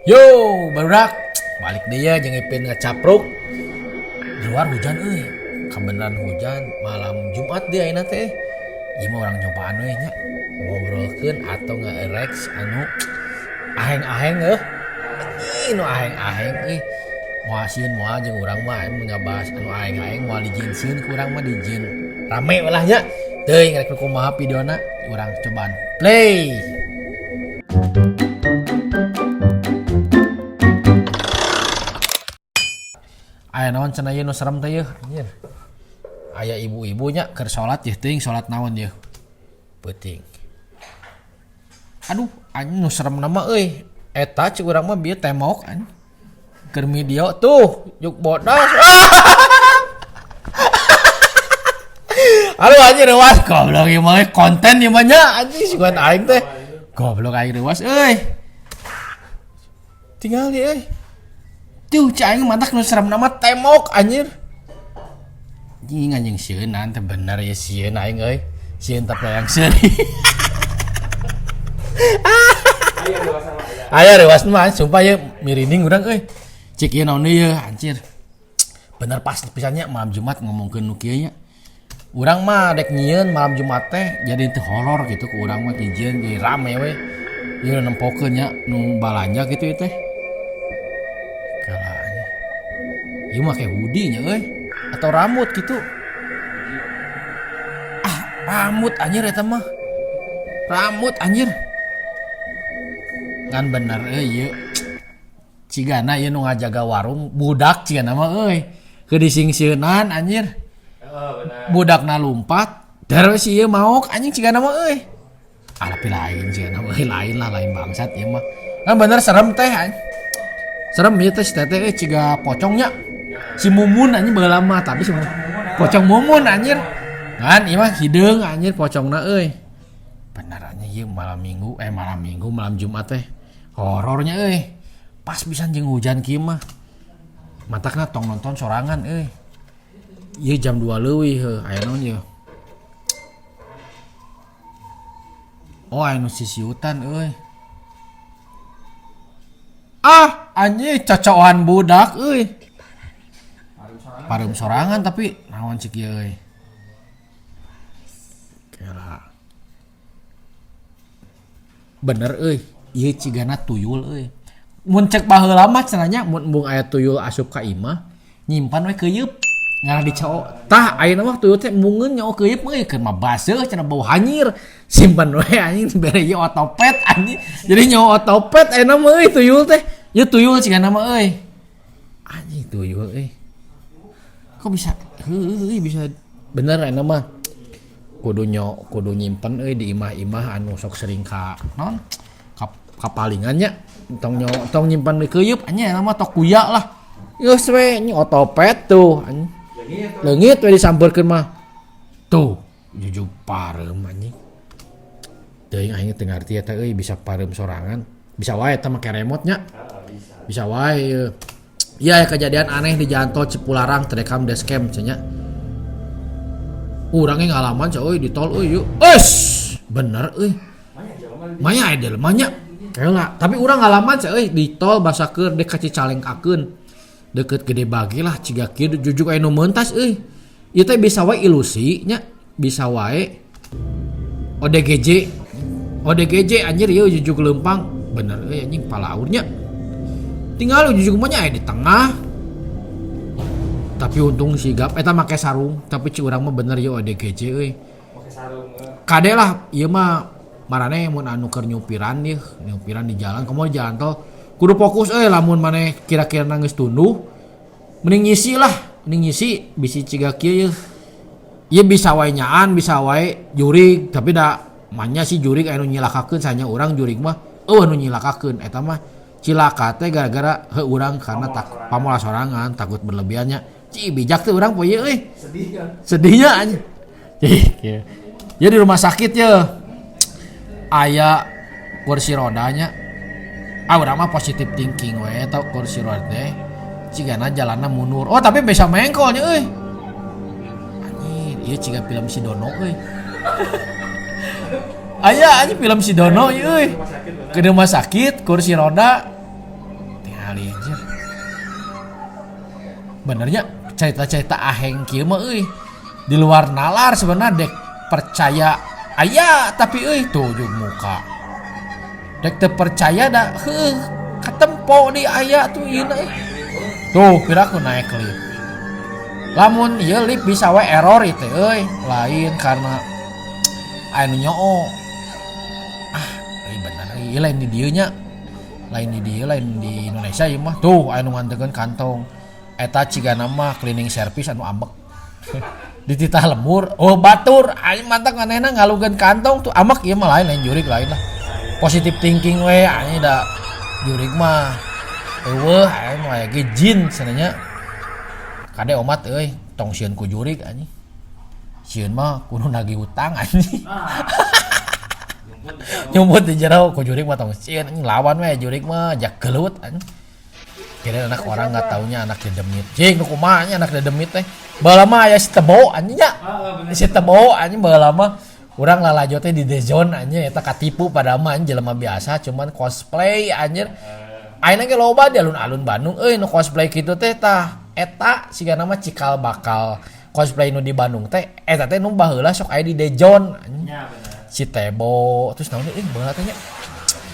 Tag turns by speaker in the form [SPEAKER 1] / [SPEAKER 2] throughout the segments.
[SPEAKER 1] Yo, barudak. Balik deui ya jeung Ipin ngacapruk. Di luar hujan euy. Kabeneran hujan malam Jumat deui ayeuna teh. Ieu mah urang nyobaan we nya. Ngobrolkeun atau nge-rex anu aheng-aheng euy. Anjing nu aheng-aheng euy. Moal sieun moal jeung urang mah mun ngabahas anu aheng-aheng moal dijin sieun ku urang mah dijin. Rame we lah nya. Teuing rek kumaha videona urang cobaan play. Aya naon cenah ieu nu serem teh yeuh anjir. Aya ibu-ibu nya keur salat yeuh teuing salat naon yeuh. Peuting. Aduh anjing nu serem na mah euy. Eta cik urang mah bieu temok anjing. Keur video tuh juk bodas. Aduh anjir reuas goblok ieu mah konten ieu mah nya anjing sugan aing teh. Goblok aing reuas euy. Tingali euy. Tuh cik aing mantak nu serem nama temok anjir. Anjing anjing sieunan teh bener ya sieun aing euy. Sieun tapi hayang seuri. Aya reuas mah sumpah ye mirinding urang euy. Cik ieu naon deui yeuh anjir. Bener pas pisan nya malam Jumat ngomongkeun nu kieu nya. Urang mah dek nyieun malam Jumat teh jadi teu horor gitu ku urang mah dijieun jadi rame we. Ieu nempokeun nya nu balanja kitu ieu teh. Kalanya. Ieu mah kayak hoodie nya euy atau rambut gitu. Ah, rambut anjir eta mah. Rambut anjir. Ngan bener euy ieu. Cigana ieu nu ngajaga warung budak cigana mah euy. Keur disingsieunan anjir.
[SPEAKER 2] Oh, benar.
[SPEAKER 1] Budakna lumpat, der si ieu maok anjing cigana mah euy. Ah, tapi lain cigana mah euy, lain lah, lain bangsat ieu mah. Kan bener serem teh anjing. Serem ieu teh si teteh euy ciga pocongnya. Si Mumun anjing baheula mah tapi si Mumun. Pocong Mumun anjir. Kan ieu mah hideung anjir pocongna euy. Bener anjing ieu malam minggu, malam minggu malam Jumat teh horornya euy. Pas pisan jeung hujan kieu mah. Matakna tong nonton sorangan euy. Ieu jam 2 leuwih heuh aya naon ieu? Oh aya nu sisiutan euy. Ah anjing cocokan budak euy. Pareum sorangan tapi naon cik ieu euy. Kela. Bener euy, ieu cigana tuyul euy. Mun cek baheula mah cenah nya mun embung aya tuyul asup ka imah nyimpan we keuyeup ngarah dicoo. Tah ayeuna mah tuyul teh embungeun nyoo keuyeup euy keur mah baseuh cenah bau hanyir. Simpen we anjing bere ieu otopet anjing. Jadi nyoo otopet ayeuna mah euy tuyul teh. Ieu tuyul cigana mah euy. Anjing tuyul euy. Kok bisa heueuh bisa bener ayeuna mah. Kudu nyo kudu nyimpen euy di imah-imah anu sok sering ka naon ka kapalingan nya tong nyo tong nyimpen di keuyeup anjing ayeuna mah tok kuya lah. Geus we nya otopet tuh anjing. Leungit we disampeurkeun mah. Tuh jujug pareum anjing. Teuing aing teu ngarti eta euy bisa pareum sorangan. Bisa wae eta make remote nya. Bisa wae ieu. Iya kejadian aneh di jalan tol Cipularang terekam dashcam cenah. Urang ge ngalaman cenah euy di tol euy yeuh. Eus, bener euy. Manya aya jelema nya. Kela, tapi urang ngalaman cenah euy di tol basa keur dek ka Cicalengkakeun. Deket Gede Bage lah ciga kieu jujuk aya nu meuntas euy. Ieu teh bisa wae ilusi nya, bisa wae ODGJ. ODGJ anjir ieu jujuk leumpang. Bener euy anjing palaur nya. Tinggal jujuk mah nya aya di tengah. Tapi untung sigap eta make sarung, tapi ci urang mah bener ieu ODGJ euy.
[SPEAKER 2] Make sarung.
[SPEAKER 1] Kade lah ieu mah maraneh mun anu keur nyupiran ieu, nyupiran di jalan komo di jalan tol kudu fokus euy lamun maneh kira-kira geus tunduh mending ngisi lah, mending ngisi bisi ciga kieu ieu. Ieu bisa wae nyaan, bisa wae jurig, tapi da manya sih jurig aya nu nyilakakeun sanya urang jurig mah eueuh nu nyilakakeun eta mah cilaka teh gara-gara heuh urang karena tak pamolah sorangan takut berlebihannya. Ci bijak teh urang poe ieu euy.
[SPEAKER 2] Sedih kan.
[SPEAKER 1] Sedihnya anjing. Ih, kieu. Ieu di rumah sakit ye. Aya kursi rodanya. Ah urang mah positive thinking we eta kursi roda teh. Cigana jalanna mundur. Oh tapi bisa mengkol nya euy. Anjir, ieu ciga film si Dono euy. Aya anjing film si Dono ieu euy. Ke rumah sakit kursi roda. Tingali anjir. Benernya cerita-cerita aheng kieu mah euy. Di luar nalar sebenarnya dek percaya aya tapi euy tuh jeung muka. Dek teu percaya da heuh katempo di aya tuh ieu euy. Tuh piraku naik lift. Lamun ieu lift bisa we error ieu teh euy, lain karena aya nu nyoo. Ah, euy bener euy lain di dieu nya. Lain di dieu, lain di Indonesia ieu mah. Tuh aya nu ngantekeun kantong. Eta cigana mah cleaning service anu ambek. Dititah lembur, oh batur, aing mantak manehna ngalukeun kantong tuh ambek ieu mah lain, lain jurig lain lah. Positive thinking we anjing da jurig mah eueuh aing mah aya ge jin cenah. Kade omat euy, tong sieun ku jurig anjing. Sieun mah kudu nagih hutang anjing. Nyumput di jero ku jurig mah tong sieun anjing, lawan we jurig mah jak gelut anjing. Kira anak orang nggak taunya anak dedemit. Cing nu kumaha nya anak dedemit teh. Baheula mah aya si Tebo anjing nya. Si Tebo anjing baheula mah urang lalajo teh di DZone anjing eta katipu pada mah anjing jelema biasa cuman cosplay anjir. Ayeuna ge loba di alun-alun Bandung euy nu cosplay kitu teh tah eta sigana mah cikal bakal cosplay nu di Bandung teh eta teh nu baheula sok aya di DZone anjing. Si Tebo terus naon deui baheula teh nya.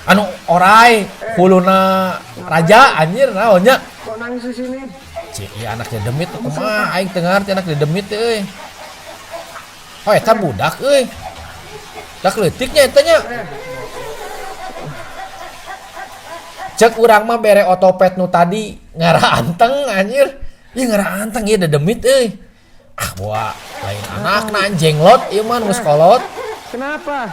[SPEAKER 1] Anu orai huluna raja anjir naon nya.
[SPEAKER 3] Kok nangis di sini?
[SPEAKER 1] Cik, ieu anak dedemit kumaha aing teu ngarti anak dedemit teh euy. Oh eta budak euy. Dak leutik nya eta nya. Cek urang mah bere otopet nu tadi ngarah anteng anjir. Ieu ngarah anteng ieu dedemit euy. Ah boa lain anakna jenglot ieu mah nu kolot.
[SPEAKER 3] Kenapa?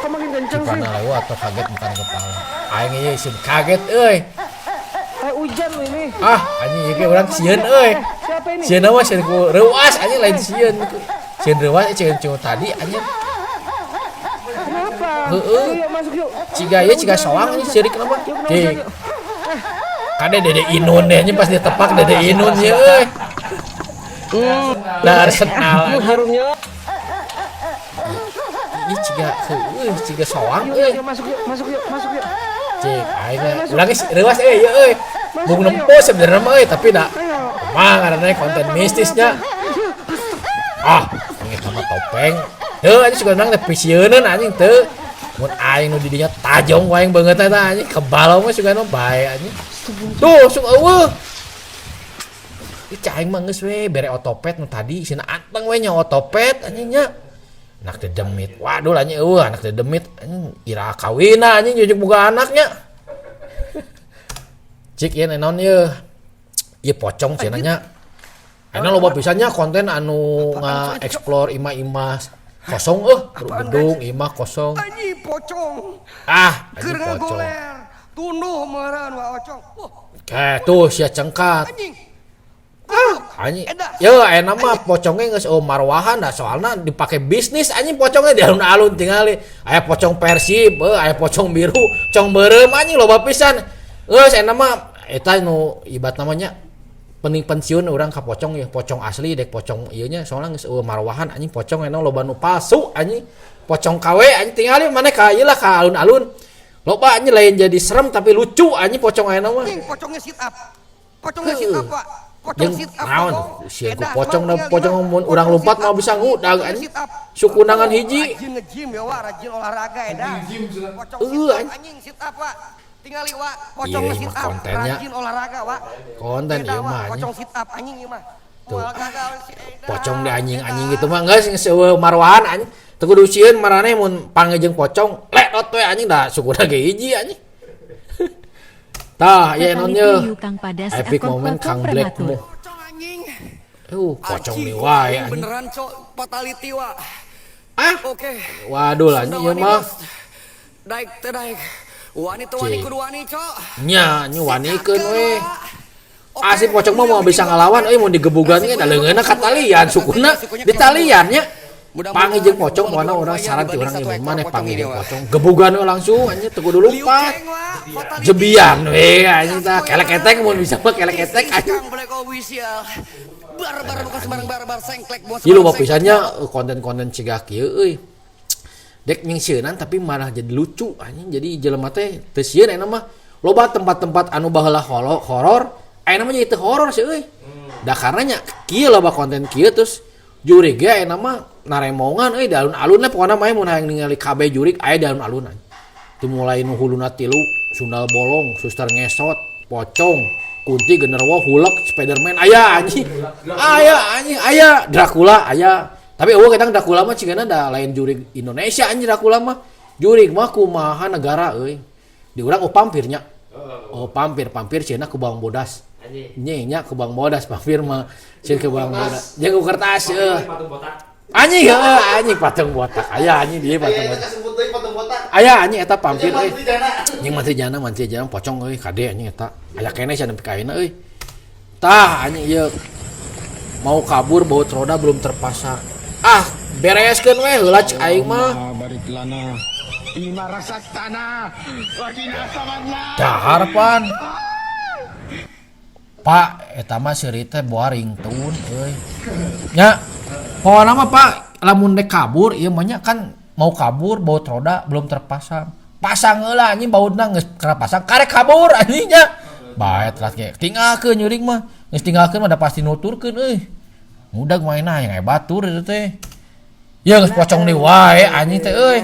[SPEAKER 3] Kok makin kenceng sih?
[SPEAKER 1] Cipana lewat atau kaget bukan kepala. Aing ieu isin kaget euy.
[SPEAKER 3] Hujan loh ini.
[SPEAKER 1] Ah, anjing ieu ge urang sieun euy.
[SPEAKER 3] Siapa ini?
[SPEAKER 1] Sieun mah sieun ku reuas anjing lain sieun. Sieun reuas sieun cu tadi anjing.
[SPEAKER 3] Kenapa?
[SPEAKER 1] Heeh.
[SPEAKER 3] Yuk, masuk yuk.
[SPEAKER 1] Ciga ieu ciga soang anjing seurik kenapa?
[SPEAKER 3] Yuk, kenapa,
[SPEAKER 1] Cik.
[SPEAKER 3] yuk.
[SPEAKER 1] Kade Dede Inun deh anjing pas ditepak Dede Inun ieu euy. Nah, Arsenal.
[SPEAKER 3] Harumnya.
[SPEAKER 1] Ih ciga heueuh ciga soang
[SPEAKER 3] Yuk,
[SPEAKER 1] euy.
[SPEAKER 3] yuk, masuk yuk, masuk yuk, masuk yuk.
[SPEAKER 1] Cik, aing mah urang geus reuas euy ieu euy. Bung nempo sebenarnya mah euy tapi da kumaha ngaranna konten mistisnya. Ah, ini mah topeng. Heuh anjing suka nang teh pisieuneun anjing teu. Mun aing nu di dinya tajong wae beungeut eta anjing kebal mah suka nu bae anjing. Tuh sok eueuh. Ih cai aing mah geus we bere otopet nu tadi sina anteng we nya otopet anjing nya. Anak dedemit. Waduh lah nya eueuh anak dedemit anjing ira kawina anjing jujuk boga anaknya. Cik ieu naon ieu? Ieu pocong cenah nya. Ayeuna loba pisan nya konten anu nga-explore imah-imah kosong euh, gedung imah kosong.
[SPEAKER 4] Anjing pocong.
[SPEAKER 1] Ah, anjing
[SPEAKER 4] Keur
[SPEAKER 1] pocong.
[SPEAKER 4] ngagoler. Tunduh meureun wa ocong. Wah,
[SPEAKER 1] Kayak tuh sia cengkat.
[SPEAKER 4] anjing.
[SPEAKER 1] Ah, anjing. Yo, ayeuna mah pocongnya geus eueuh marwahan dah soalna dipake bisnis anjing pocongnya di alun-alun tingali. Aya pocong Persib, heuh aya pocong biru, pocong beureum anjing loba pisan. Geus ayeuna mah eta nu ibarat namanya pening pensiun urang ka pocong ya, pocong asli dek pocong ieu nya soalna geus eueuh marwahan anjing pocong ayeuna loba nu palsu anjing. Pocong KW anjing tingali maneh ka ieu lah ka alun-alun. Loba anjing lain jadi serem tapi lucu anjing pocong ayeuna mah.
[SPEAKER 4] Anjing pocongnya sit up. Pocongnya sit up, Pak. Pocong
[SPEAKER 1] Jeung
[SPEAKER 4] sit up.
[SPEAKER 1] naon
[SPEAKER 4] Pocong.
[SPEAKER 1] sieun ku
[SPEAKER 4] Edan,
[SPEAKER 1] pocong
[SPEAKER 4] mang
[SPEAKER 1] da
[SPEAKER 4] tinggal
[SPEAKER 1] pocong
[SPEAKER 4] di
[SPEAKER 1] mun
[SPEAKER 4] mana?
[SPEAKER 1] urang
[SPEAKER 4] Pocong
[SPEAKER 1] lompat
[SPEAKER 4] sit
[SPEAKER 1] mah
[SPEAKER 4] up.
[SPEAKER 1] bisa ngudag
[SPEAKER 4] Pocongnya
[SPEAKER 1] anjing.
[SPEAKER 4] sit up.
[SPEAKER 1] Sukunangan hiji.
[SPEAKER 4] Rajin nge-gym ya, Wak, rajin olahraga edan. Pocong
[SPEAKER 1] Heueuh,
[SPEAKER 4] sit up,
[SPEAKER 1] anjing.
[SPEAKER 4] anjing sit up, Wak. Tingali, Wak.
[SPEAKER 1] Iya,
[SPEAKER 4] Pocongnya
[SPEAKER 1] ieu
[SPEAKER 4] sit
[SPEAKER 1] mah
[SPEAKER 4] up.
[SPEAKER 1] kontennya.
[SPEAKER 4] Rajin olahraga, Wak.
[SPEAKER 1] Konten
[SPEAKER 4] Edan,
[SPEAKER 1] ieu
[SPEAKER 4] Wak.
[SPEAKER 1] mah anjing.
[SPEAKER 4] Pocong sit up anjing ieu mah.
[SPEAKER 1] Tuh.
[SPEAKER 4] Moal gagal si edan.
[SPEAKER 1] Pocong di anjing-anjing gitu mah geus geus eueuh marwahan anjing. Teu kudu sieun maraneh mun panggil jeung pocong, ledot we anjing da sukuna ge hiji anjing. Tah, ieu naon ye?
[SPEAKER 5] Fatality Kang Padas
[SPEAKER 1] Epic
[SPEAKER 5] ekor
[SPEAKER 1] moment
[SPEAKER 5] pocong
[SPEAKER 1] Kang Black
[SPEAKER 5] prematur.
[SPEAKER 1] mo.
[SPEAKER 4] Pocong anjing.
[SPEAKER 1] Pocong
[SPEAKER 4] Anjing,
[SPEAKER 1] nih wae anjing.
[SPEAKER 4] Beneran, Cok. Fatality, Wak.
[SPEAKER 1] Ah,
[SPEAKER 4] Oke.
[SPEAKER 1] waduh lah anjing ieu
[SPEAKER 4] Wani,
[SPEAKER 1] mah.
[SPEAKER 4] bos. Daik teu daik. Wani teu wani
[SPEAKER 1] Cik.
[SPEAKER 4] kudu wani, Cok.
[SPEAKER 1] Nya, nyu wanikeun we.
[SPEAKER 4] Oke.
[SPEAKER 1] Asli pocong mah mau bisa ngalawan euy mun digebugan ge da leungeunna ka talian, sukuna di talian nya. Panggil jeung pocong mana urang saran ti urang ieu maneh panggil jeung pocong gebugan we langsung anjing teu kudu lompat. Jebian we anjing tah kelek-ketek mun bisa mah kelek-ketek anjing.
[SPEAKER 4] Kang Black Official. Barbar bukan sembarang barbar sengklek bukan
[SPEAKER 1] Ieu loba
[SPEAKER 4] sembarang
[SPEAKER 1] pisannya konten-konten cigah kieu euy. Dek nyingsieunan tapi malah jadi lucu anjing jadi jelema teh teu sieun ayeuna mah. Loba tempat-tempat anu baheula horor, ayeuna mah jadi teu horor sih euy. Da karena nya kieu loba konten kieu terus jurig ge ayeuna mah naremongan euy di alun-alun lah pokona mah mun hayang ningali kabeh jurig aya di alun-alun. Dimulai nu huluna tilu, sundal bolong, suster ngesot, pocong, kunti, genderuwo, hulek, Spiderman aya anjing. Aya anjing, aya Dracula aya. Tapi eueuh ketang Dracula mah cigana da lain jurig Indonesia anjing Dracula mah. Jurig mah kumaha negara euy. Di urang oh pampirnya. Oh pampir, pampir cenah ku bawang bodas. Anjing nya ku bawang bodas pampir mah. Cenah ku bawang bodas. Jeung ku kertas euy. Anjing heueuh anjing patung botak. Aya anjing dia patung botak. Aya anjing eta pampir euy. Anjing mantri jana pocong euy kade anjing eta. Aya keneh cenah nepi ka ayeuna euy. Tah anjing ieu mau kabur baut roda belum terpasang. Ah bereskeun we heula cek aing mah. Dahar pan. Pak eta mah seuri teh boa ringtone euy. Nya pokona mah Pak lamun dek kabur ieu mah nya kan mau kabur baut roda belum terpasang. Pasang heula anjing bautna geus pasang karek kabur anjing nya. Bae telat ge tinggalkeun nyuring mah. Geus tinggalkeun mah da pasti nuturkeun euy. Mudag maena hayang aya batur eta teh. Ya geus pocong deui wae anjing teh euy.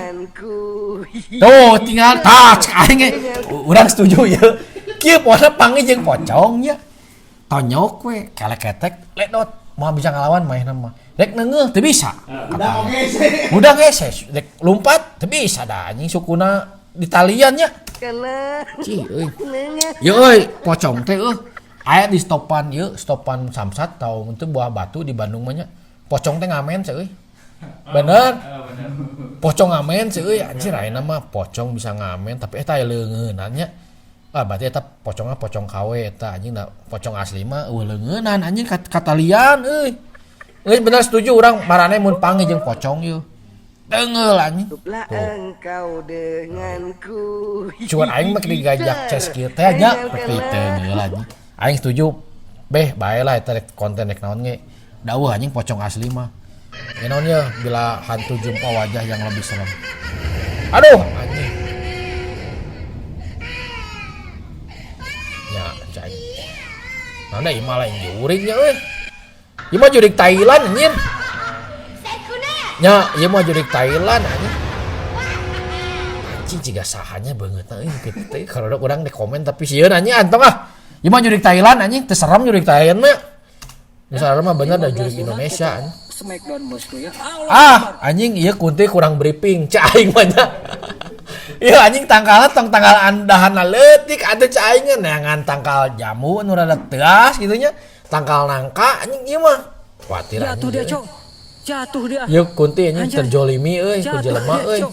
[SPEAKER 1] Tuh tinggal tah cek aing ge urang setuju ieu. Kieu pokona panggih jeung pocong nya. Tonyok we keleketek ledot moal bisa ngalawan manehna mah. Rek neungeuh teu bisa. Budak hese rek lumpat teu bisa da anjing sukuna di talian nya. Cih euy. Ye euy pocong teh euy. Aya di stopan ieu stopan Samsat tau teu buah batu di Bandung mah nya. Pocong teh ngamen seuy. Bener. Pocong ngamen seuy anjir ayeuna mah pocong bisa ngamen tapi eta aya leungeunnan nya. Ah berarti eta pocongna pocong KW eta anjing da pocong asli mah eueuh leungeunan anjing katalian euy. Euy bener setuju urang marane mun panggih jeung pocong ieu. Teunggeul anjing. Tuh. Cuman aing mah digajak ces kieu teh nya peti teunggeul anjing. Aing setuju beh bae lah eta rek konten rek naon ge. Da eueuh anjing pocong asli mah. Ya naon ye bila hantu jumpa wajah yang lebih serem. Aduh anjing. Ya cai. Naon da ieu mah lain jurig nya euy. Ieu mah jurig Thailand anjir. Nya ieu mah jurig Thailand anjing. Anjing jiga sahanya beungeutna euy kitu teh kalau urang di komen tapi sieun anjing antong ah. Ieu mah jurig Thailand anjing teu serem jurig Thailand mah. Misalnya mah bener da jurig Indonesia anjing. Ah anjing ieu kunti kurang briefing cek aing mah nya. Ieu anjing tangkalna tong tangkal andahanna leutik atuh cek aing nya neangan tangkal jamu nu rada teas kitu nya. Tangkal nangka anjing ieu mah. Kuatir anjing.
[SPEAKER 5] Jatuh dia, Cok. Jatuh dia.
[SPEAKER 1] Ieu kunti anjing terjolimi euy ku jelema euy.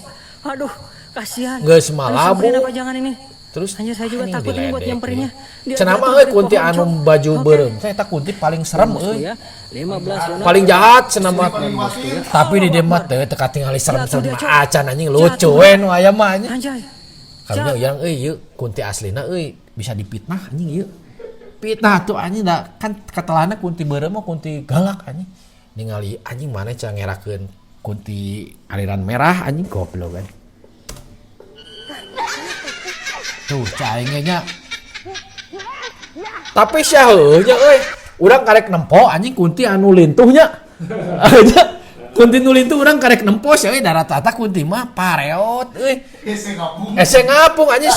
[SPEAKER 5] Aduh, kasihan.
[SPEAKER 1] Geus malabu.
[SPEAKER 5] Apa jangan ini?
[SPEAKER 1] Terus
[SPEAKER 5] hanya saya juga
[SPEAKER 1] anjing
[SPEAKER 5] takut ini buat
[SPEAKER 1] diledek
[SPEAKER 5] nyamperinnya.
[SPEAKER 1] ieu. Cenah mah euy kunti anu baju beureum teh eta kunti paling serem euy. Paling jahat cenah mah. Tapi di dieu mah teu teu katingali serem-serem acan anjing lucu we nu aya mah anjing. Karunya urang euy ieu kunti aslina euy bisa dipitnah anjing ieu. Fitnah tuh anjing da kan katelahna kunti beureum mah kunti galak anjing. Ningali anjing mana cara ngerakeun kunti aliran merah anjing goblok kan. Tuh cek aing ge nya. Tapi sia heueuh nya euy. Urang karek nempo anjing kunti anu lintuh nya. Nya kunti nu lintuh urang karek nempo sia euy da rata-rata kunti mah pareot euy. Hese ngapung anjing.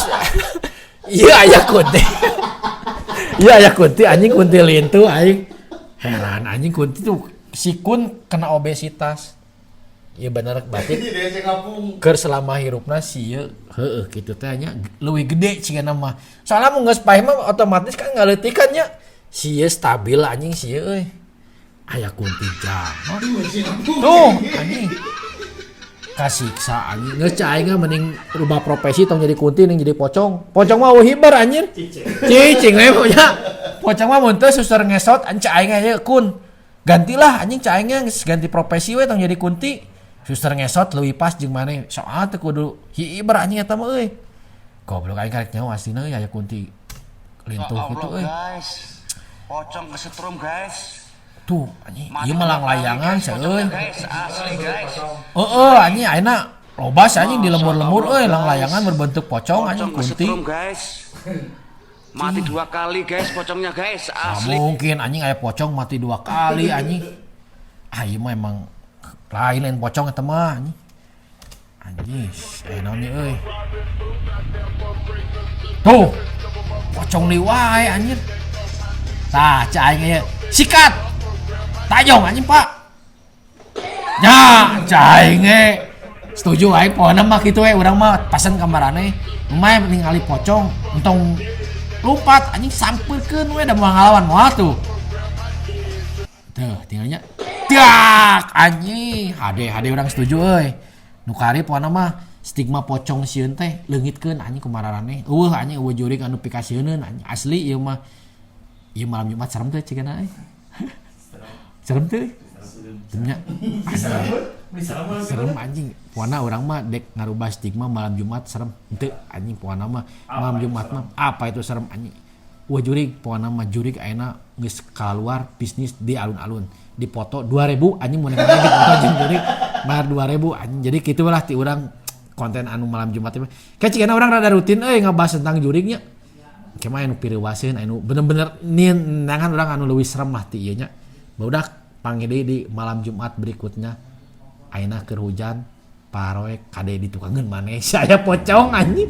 [SPEAKER 1] Ieu aya kunti. Ieu aya kunti anjing kunti lintuh aing. Heran anjing kunti tuh si kun kena obesitas. Iya bener berarti keur selama hirupna si ieu heueuh kitu teh nya leuwih gede cigana mah. Soalna mun geus paeh mah otomatis kan ngaleutikan nya. Si ieu stabil anjing si ieu euy. Aya kunti jahat. Tuh anjing. Kasiksa anjing. Geus cai aing mah mending rubah profesi tong jadi kunti ning jadi pocong. Pocong mah eueuh hiber anjir. Cicing we nya. Pocong mah mun teu suster ngesot anjing cai aing aya kun. Gantilah anjing cai aing geus ganti profesi we tong jadi kunti. Suster ngesot leuwih pas jeung maneh. Soal teu kudu hiber anjing eta mah euy. Goblok aing karek nyaho aslina euy aya kunti lintuh kitu euy.
[SPEAKER 4] Guys. Pocong kesetrum guys.
[SPEAKER 1] Tuh anjing ieu mah langlayangan sia euy.
[SPEAKER 4] Guys, asli guys.
[SPEAKER 1] Heeh anjing ayeuna Loba sih, anjing, di
[SPEAKER 6] Masya
[SPEAKER 1] lembur-lembur
[SPEAKER 6] Allah,
[SPEAKER 1] euy, langlayangan
[SPEAKER 6] guys.
[SPEAKER 1] berbentuk pocong, anjing,
[SPEAKER 6] Pocong
[SPEAKER 1] kunti.
[SPEAKER 6] kesetrum, guys. Mati dua kali, guys, pocongnya, guys.
[SPEAKER 1] Nah,
[SPEAKER 6] Asli.
[SPEAKER 1] mungkin, anjing, aya pocong mati dua kali, anjing. Ah, ieu mah emang lain lain pocong eta mah, anjing. Anjing, eh, naon ieu euy. Tuh. Pocong deui wae, anjir. Tah, cek aing ieu. Sikat. Tajong, anjing, Pak. Ya, cek aing ge. Setuju aing pokona mah kitu we, urang mah pasen ka maraneh. Lumayan ningali pocong entong lompat, anjing, sampeurkeun we, da moal ngalawan moal tuh. Tuh, tinggalnya. Dak, anjing. Hade hade urang setuju euy. Nu kari pokona mah stigma pocong sieun teh leungitkeun, anjing, ku mararaneh. Euweuh, anjing, euweuh jurig anu pikasieuneun, anjing. Asli ieu mah. Ieu malam Jumat serem teh cigana euy. Serem teh. Seremnya. Serem, anjing. Pokona urang mah dek ngarubah stigma malam Jumat serem. Henteu, anjing, pokona mah malam Jumat mah apa itu serem, anjing. Wah, jurig, pokona mah jurig ayeuna geus keluar bisnis di alun-alun. Dipoto 2000, anjing, mun dipoto jeung jurig bayar 2000, anjing. Jadi kitu lah ti urang konten anu malam Jumat teh. Kayak cigana urang rada rutin euy ngabahas tentang jurignya. Cuma anu pireuwaseun anu bener-bener nangan urang anu leuwih serem lah ti ieu nya. Barudak panggil deui di malam Jumat berikutnya. Ayeuna keur hujan, paroek kade ditukangeun maneh saya pocong, anjing.